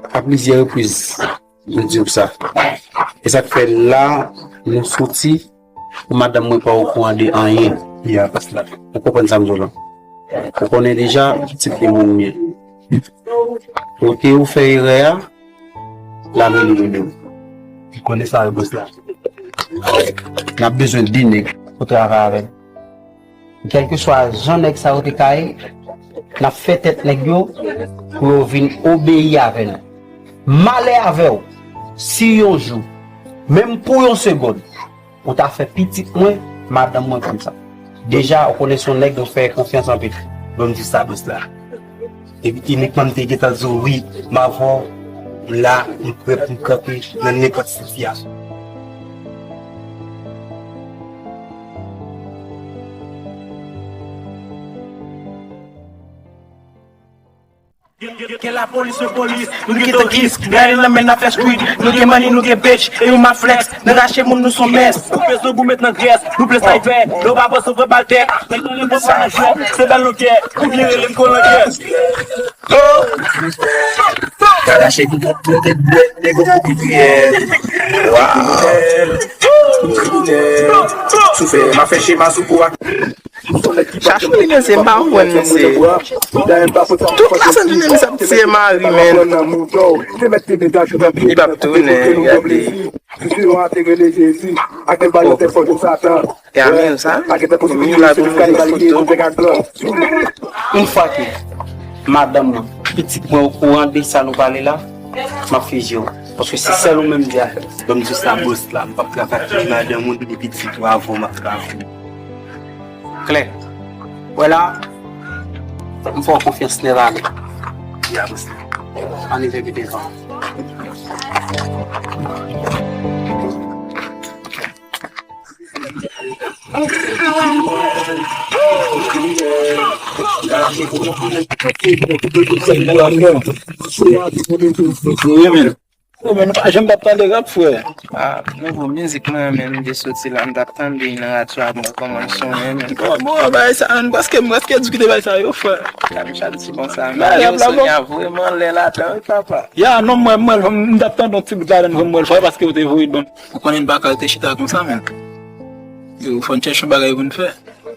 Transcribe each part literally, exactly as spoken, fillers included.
A plizyè repriz, m di w sa. E sa k fè la, nou soti, pou madanm mwen pa okouran de anyen. Ya, pas la. Ou konprann sa m di w la? Ou konnen deja, pitit de moun m ye. Kote ou fè erè a, la vini rele w. Ou konnen sa, bòs la. N ap bezwen de nèg pou travay avè n. Kèlkeswa jan nèg sa yo te ka ye, n ap fè tèt nèg yo pou yo vin obeyi avè nou. Malè avè w, si yon jou, menm pou yon segonn, ou ta fè pitit mwen, madanm mwen konn sa. Deja, ou konnen se yon nèg mwen fè konfyans anpil. Bon, m di sa, bòs la. Epi inikman m te gentan di w wi, m avè w, m la, m prè pou m kanpe nan nenpòt sitiyasyon. Gen lapolis, gen polis, nou gen tokis, gade nan men n ap fè street, nou gen money, nou gen bitch, e nou ma flex, nan rache moun nou son mès. Ou pèse nou pou met nan grès, nou pèse sniper, nou pa panse frè bal tèt, men nou pa nan jwèt, se bal nou kè, ou byen rele m kolon kè. Kalache ki gon pwote bwèt, nèg pou ki priyè. Waw. Soufè, m a fè chema sou kou ak. Chache w li danse, m pa konprann misye. Tout la sent jounen misye ap tiye mari, men. Li p ap tounen, gade. Oh. E a men sa, mi la pou mwen foto. Yon fwa ke madanm mwen, pitit mwen okouran de sa nou pale la, m ap fizye w. Paske se sèl ou menm m di afè. Ban m di sa, bòs la, m p ap travay ak madanm ou ni pitit ou avè w, m ap travay. Klè. Wè la, m fè w konfyans nèt ale. Ya, bòs la. Ann rive pi devan. Wi, men. Wi, men, nou pa janm t ap tande rap, frè. Ah, nouvo mizik mwen, men, m te soti la, m t ap tande nan radyo a, mwen kòman l sonnen, men. Bon, bon, bagay sa, men, prèske, m prèske di kite bagay sa yo, frè. Sa m chal di konsa, men. Bagay rap la, bon. Sonya vrèman lè ladan, wi, papa. Ya, non, mwen, mwen, m t ap tande yon ti bout ladan, mwen, mwen, frè, paske ou te voye l ban m. Ou konnen n pa ka rete chita konsa, men. Yo, fò n chèche yon bagay pou n fè.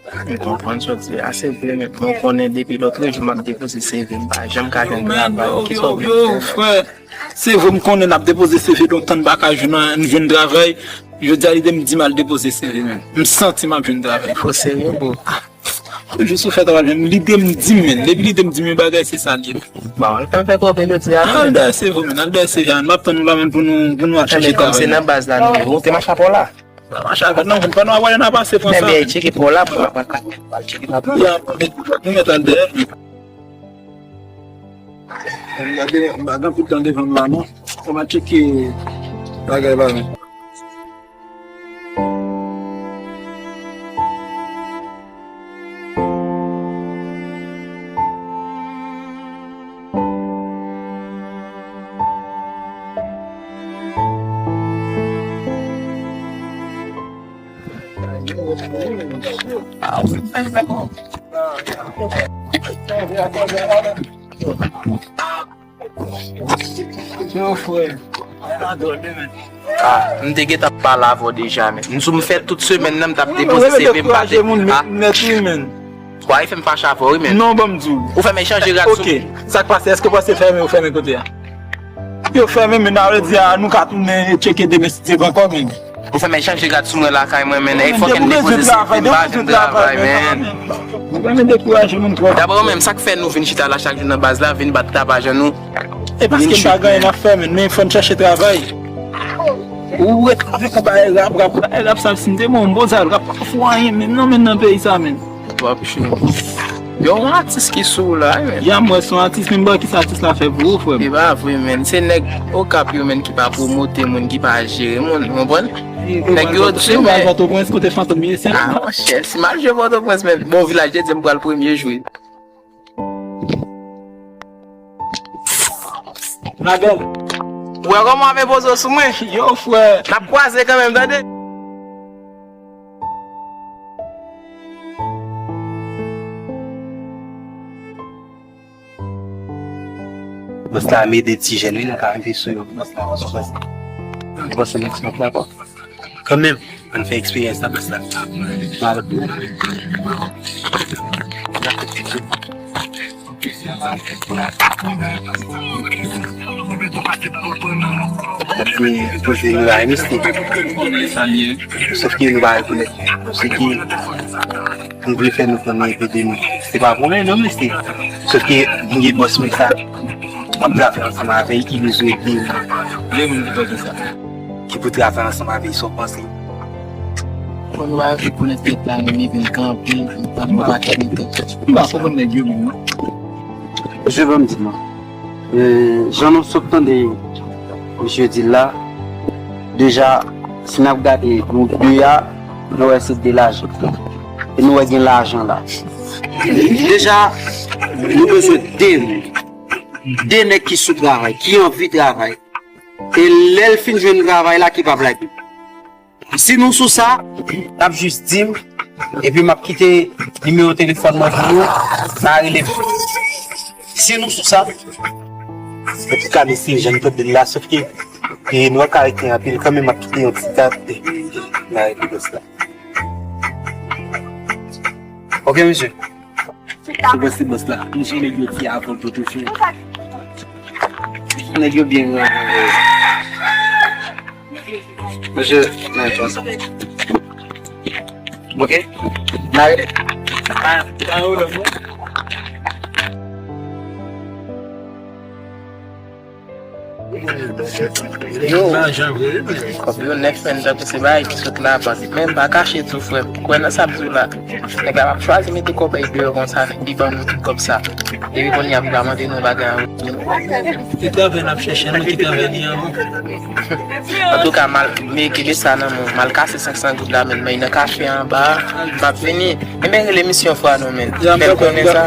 M konprann sa w di a, se vre, men mwen konnen depi lòt jou m ap depoze C V, m pa janm ka jwenn travay. Kisa w vle m fè? Yo, frè, se vre, m konnen n ap depoze C V lontan, n pa ka jwenn, n jwenn travay. Jodi a, lide m di m al depoze C V, men. M santi m ap jwenn travay. Fò serye, bro. Toujou sou fè travay, men lide m di m, men. Depi lide m di m yon bagay, se sa l ye. Bon, fè m fè kopi jodi a, non? Al dèyè C V, men. Al dèyè C V a, men. M ap tann ou la, men, pou nou, pou nou al chèche travay. Kòm se nan baz la, nou, ou te mache apò la. Mache avè nou, fò nou ap wè n a pase pran sa. Men tcheke pa w la, pou w al tcheke pa w. Ya, nou mèt al dèyè. Gade, m pa gen anpil tan devan m la, non. Fò m al tcheke bagay pa mwen. Yo, frè. Ah, m te gentan pale avè w deja, men. M sou m fè tout semèn nan, m t ap depoze C V, m pa te. Ah. Nèt, wi, men. Bò, e fè m fache avè w, wi, men. Non, ban m di w. Ou fè m chanje rad sou. Ok. Sa k pase? Èske w pase fèmen ou fèmen kote a? Yo fèmen, men, sa vle di a, nou ka tounen tcheke demen si Dye vle ankò, men. Ou fè m chanje rad sou mwen lakay mwen, men. E fòk m depoze C V, m pa jwenn travay, men. Ou pa nan dekouraje moun twòp. Dabò, menm sa k fè nou vin chita la chak jou nan baz la, vin bat tabajan nou. E paske m pa gen anyen n ap fè, men, men fò n chèche travay. Ou ret avèk yon bagay rap, rap, rap, rap, sa, si m te bon, m poze al rap, pa fè anyen, men, non, men, nan peyi sa, men. W ap cho. Yon atis ki sou w la, wi, men. Ya, m wè se yon atis, men m pa wè kisa atis la fè pou ou, frè m. E pa vre, men. Se nèg Okap yo, men, ki pa pwomote moun, ki pa jere moun, ou konprann? Nèg yo di, men. Pòtoprens, kote fantom ye, se la. Ah, monchè, si m al jwe Pòtoprens, men, bon, Vilaj de Dye, m pral premye jwe. Labèl. Ou wè kòman w ap enpoze w sou mwen? Yo, frè. N ap kwaze kanmenm, tande? Bòs la ap ede ti jèn, wi, nou ka rive sou yo. Bòs la, bòs la, bòs la, bòs la, bòs la. Kanmenm, ann fè eksperyans la, bòs la. Mal. Poze nou la, misye. Sòf ke nou pa rekonèt. Se ki nou vle fè nou konn nan epidemi. Se pa pwoblèm non, mesye. Sòf ke m gen bòs mwen sa. M ap travay ansanm avè l, ki bezwen ede m. Ki pou travay ansanm avè l, sa w panse? Fò nou pa rekonèt tèt la, nou leve l kanpe, nou pa tèt. M pa konprann nèg yo menm non. Mesye, ban m di nou. E, jan nou sot tande misye di l la, deja, si n ap gade gwoup de a, nou wè se de lajan. E nou wè gen lajan la. Deja, nou bezwen de moun. De nèg ki sou travay, ki anvi travay. E lè l fin jwenn travay la, ki p ap lage. Si nou sou sa, n ap jis di m, epi m ap kite nimewo telefòn mwen pou nou, n a rele m. Si nou sou sa, an tou ka, mesye, jan m tande l la, sòf ke, e, nou ka rete anpil, kanmenm m ap kite yon ti kat, e, n a rele bòs la. Ok, mesye. Ou panse bòs la? Mesye, nèg yo ti avan pou touche. Nèg yo byen gran. Mesye, nan yon sa. Ok? N a rele. Pa, pa yon lòt non. Yo, kòb yo nèt, frè m, tankou se bagay ki sot labank. Men m pa kache tou, frè m. Kwè nan sa m di w la. Nèg la p ap chwazi mete kòbèy deyò konsa, nèg li ban nou tout kòb sa. Epi kounye a pou l pa mande nou bagay. Ki travay n ap chèche, non, ki travay li an? Antouka, m al, men kebe sa nan men w. M al kase senk san goud la, men m nan kafe anba a. M ap vini. Ebyen, rele misye yon fwa non, men. Fè l konnen sa.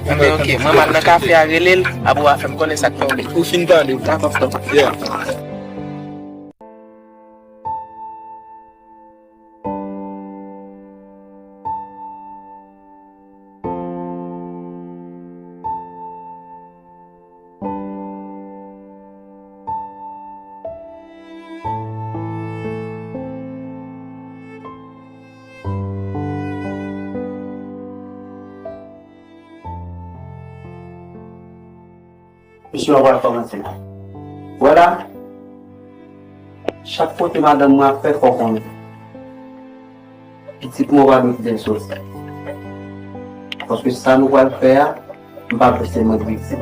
Ok, ok. Mwen m al nan kafe a, rele l, apre w a fè m konnen sa k fè w. Ou fin pale. Dakò, frè m. Yeah. Misye, w ap pral kòmanse. Vwala. Chak kote madanm mwen ap fè, fò w konnen. Pitit mwen pa dwe kite l soti. Paske sa nou pral fè a, m pa vle se mwen k viktim.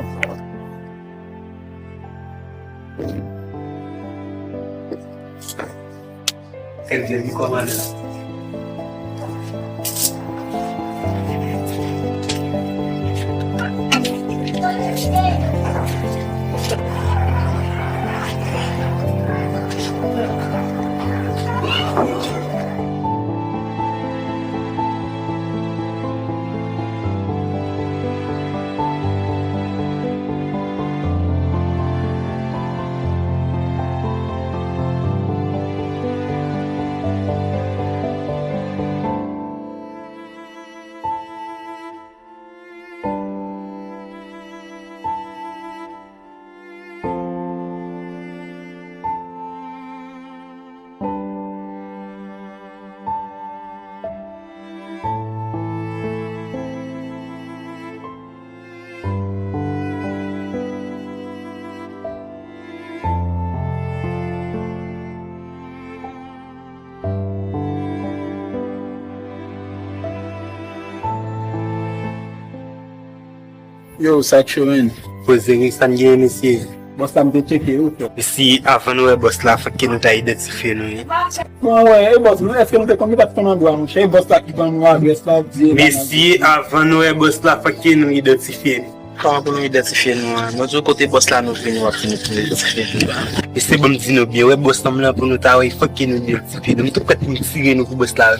Kèk de li kòmandan. Yo, sa k cho, menn? Poze wi, sa n gen, mesye? Bòs la, m te tcheke wi, frè. Si avan nou wè bòs la, fòk ke nou ta idantifye nou, wi. Bon, wè, e bòs, nou, èske nou te konn, nou pa t konn andwa, monchè? E bòs la ki ban nou adrès la, di. Mesye, avan nou wè bòs la, fòk ke nou idantifye nou. Kòman pou nou idantifye nou an? Nou di w kote bòs la nou vini, w ap vini pou nou idantifye nou an. Mesye, ban m di nou byen, wè bòs nonm lan pou nou ta wè, fòk ke nou idantifye nou. M tou prèt pou m tire nou pou bòs la.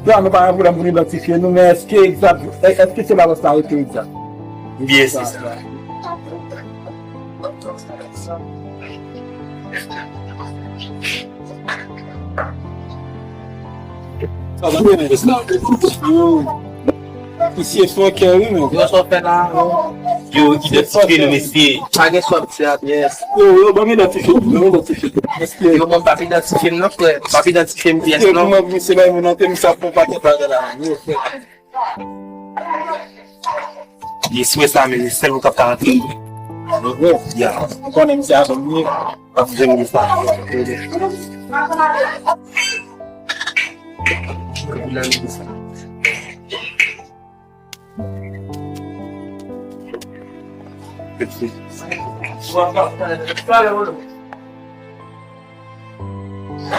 Bon, nou pa gen pwoblèm pou nou idantifye nou, men èske egzak, èske se la bòs la rete egzak? Byen, se sa. Misye fè kè wi, men. Yo, sa w fè la? Yo, idantifye nou, mesye. Pa gen sa w ap di a pyès. Yo, yo, ban m idantifye, ban m idantifye. Mesye. Yo, mwen p ap idantifye m non, frè. P ap idantifye m pyès non. Mesye, kouman misye bay moun antre, misye ap fè yon pakèt bagay la. Yo, frè. Li sou sa, men li sèl moun k ap ka antre. Ya. Ou konnen misye avè m, wi. Ap jwenn li sa.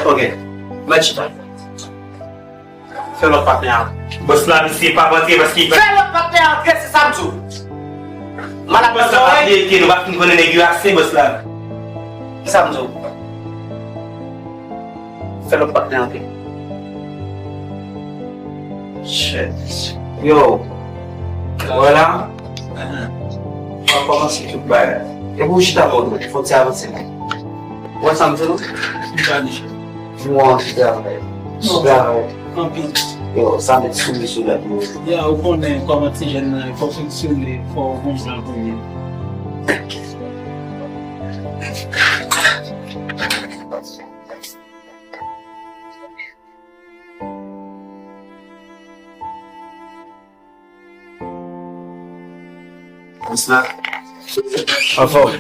Ok. Mèt chita. Fè lòt patnè a. Bòs la, misye pa antre paske li pa... Fè lòt patnè a antre, se sa m di w. Malad nan zòrèy. Bòs la, pa bliye ke nou pa fin konnen nèg yo ase, bòs la. Ki sa m di w? Fè lòt patnè a antre. Shit. Yo. Wè la. Mwen kòmanse tout bagay. Epi w chita bò nou, fò ti avanse. Wè sa m di nou? M pa di. Mwen anvi travay. Travay. Anpil. Yo, sa met sou li sou lèt mwen. Ya, ou konnen kòman ti jèn nan, fò fonksyone, fò w gon plan pou li. Anfòm.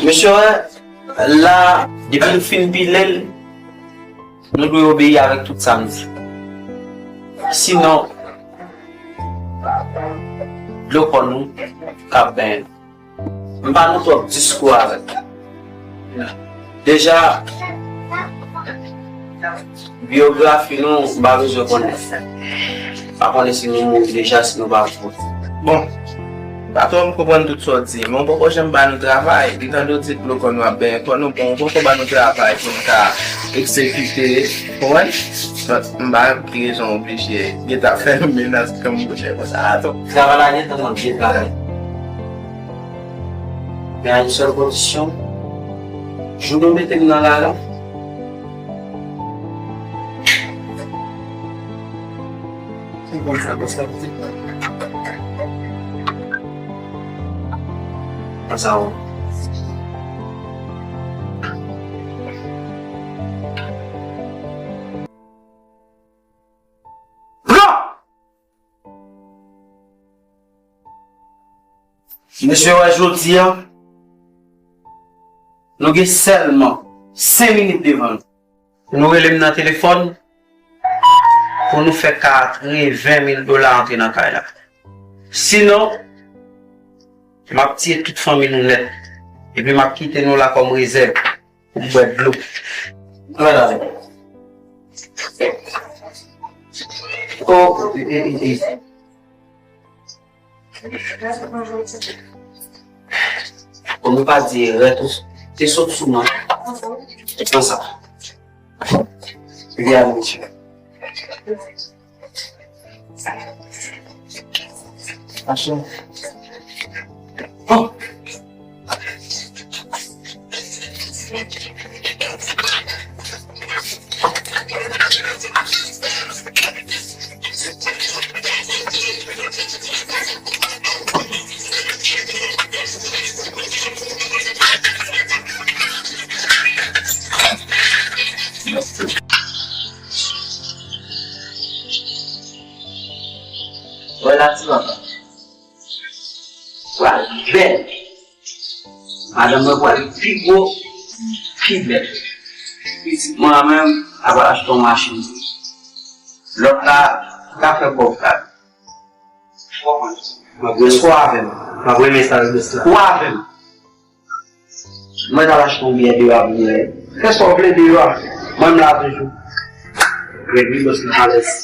Mesye, la, depi nou fin pile l, nou dwe obeyi avèk tout sa m di. Sinon, dlo kò nou ka benyen. M pa nan twòp diskou avèk. Deja, biyografi nou, m pa bezwen konnen. M pa konnen si nou mouri deja, si nou pa mouri. Bon, patwon, m konprann tout sa w di, men w poko janm ba nou travay. Li tande w di dlo kò nou ap benyen kò nou, bon, w poko ba nou travay pou n ka egzekite, w konprann? Donk, m pa wè pou ki rezon w oblije gentan fè m menas kòm bouchè konsa. Travay la gentan nan pye travay. Men a yon sèl kondisyon, jou nou mete m nan lari, se konsa bòs la di. Konsa ou. Pran! Mesye, wè jodi a, nou gen sèlman senk minit devan nou. Nou rele m nan telefòn pou nou fè katreven mil dola antre nan kay la. Sinon, m ap tiye tout fanmi nou nèt. Epi m ap kite nou la kòm rezèv. Ou bwè dlo. Ann al avè m. Oh, e, e, e, e. Pou nou pa di erè tou, te sot sou mwen. Pran sa. Li a misye. Aksyon. Oh. Vwala ti papa. Pral bèl. Madanm mwen pral pi gwo, pi bèl. Pitit mwen an menm, l ap achte yon machin. Lòt la, l ka fè kòb la. Ou konprann? Èske w avè m? M ap renmen sa l bès la. Ou avè m? Mwen t al achte yon biyè deyò a pou mwen. Fè sa w vle deyò a. Mwen m la toujou. Règle bòs la alèz.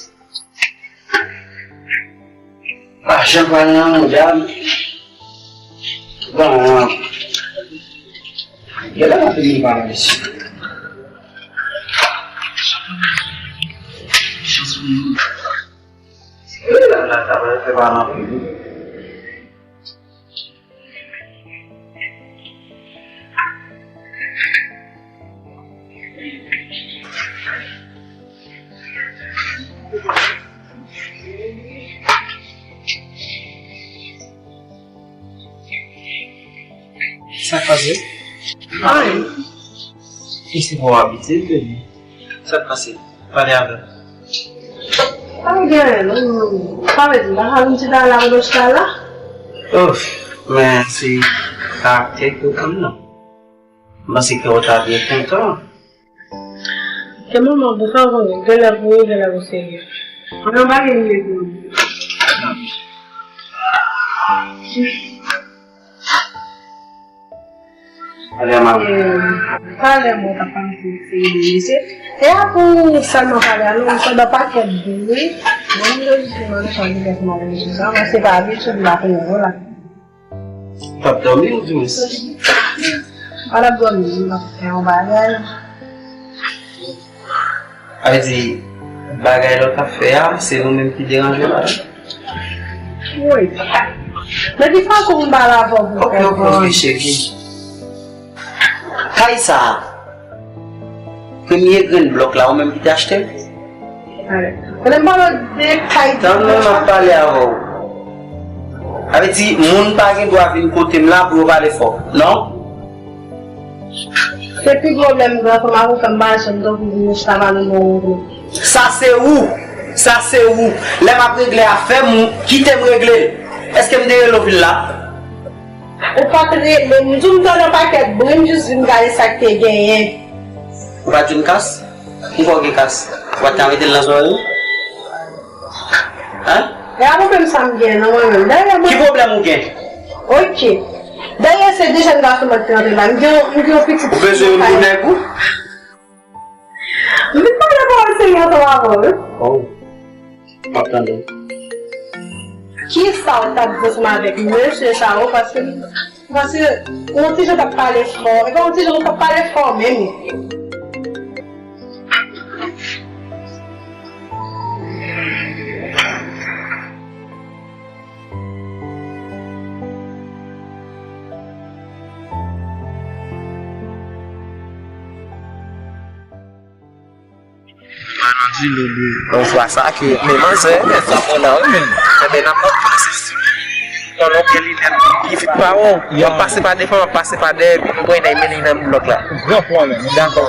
Ah, jan pale nan mouda m. Bon, gen lè m ap vin pale mesye. Chans pou nou. Wi, la, la, sa va fè pa nan pi. Sa k pase? Anyen. Isi pa w abitye, baby. Sa k pase? Pale avè m. Pa gen anyen, non. Sa vle di, m pa ka vin chita la pandan w chita la? Ouf, men se karaktè ki w konn nan. M panse ke w ta byen kontan. Ke manman pou sa konn, gen lè pou ri, gen lè pou serye. Mwen pa gen lide pou ri. Pale a manman. Talè mwen t ap pale sou seri de mesye. E a pou sèlman pale a non, m tande pakèt bri. Bon, m rejistre nan echanj de lèt mwen rejistre sa, men se pa abitid m pa konnen non la. T ap dòmi ou di mwen? Pa t ap dòmi, m ap fè yon bagay. Sa vle di, bagay lòt ap fè a, se nou menm ki deranje la. Wi. Men ki fason m pale avè w pou Ok, ok, ok, cheri. Kay sa a, premye grenn blòk la, ou menm ki te achte l? Alè. Konnen m pale de kay. Tann mwen, m ap pale avè w. Sa vle di, moun pa gen dwa vin kote m la pou yo pale fò. Non? Se pi gwo pwoblèm gran fanm avè w fè m pa janm tankou pou nou chita pale bon. Sa se ou. Sa se ou. Lè m ap regle afè m, kite m regle l. Èske m te rele w vin la? Ou pa t rele m. M di w m tande yon pakèt bri, m jis vin gade sa k te genyen. Ou pa t vin kas? M kwè w gen kas. Ou pa t ka mete l nan zòrèy ou? Hein? E a pwoblèm sa m gen nan mwen menm. Dayè mwen Ki pwoblèm ou gen? Ok. Dayè se de jèn gason mwen ki rantre la. M gen yon, m gen yon pitit Ou bezwen youn pou nèg ou? M vin pale pawòl serye ansanm avè w, wi. Oh. M ap tande. Kisa w t ap di ansanm avèk mesye sa yo? Paske, paske yon ti jan w t ap pale fò. E pa yon ti jan w t ap pale fò menm. Manan di Loulou. Yon fwa sa ke, men manzè, sa pran nan, wi, men. Enben, n ap pase sou li. Yon nonm gen linèt ki vit pa won. Yo ap pase pa devan, ap pase pa dèyè, epi nou pran nèg men li nan blòk la. Gran pwoblèm. Dakò.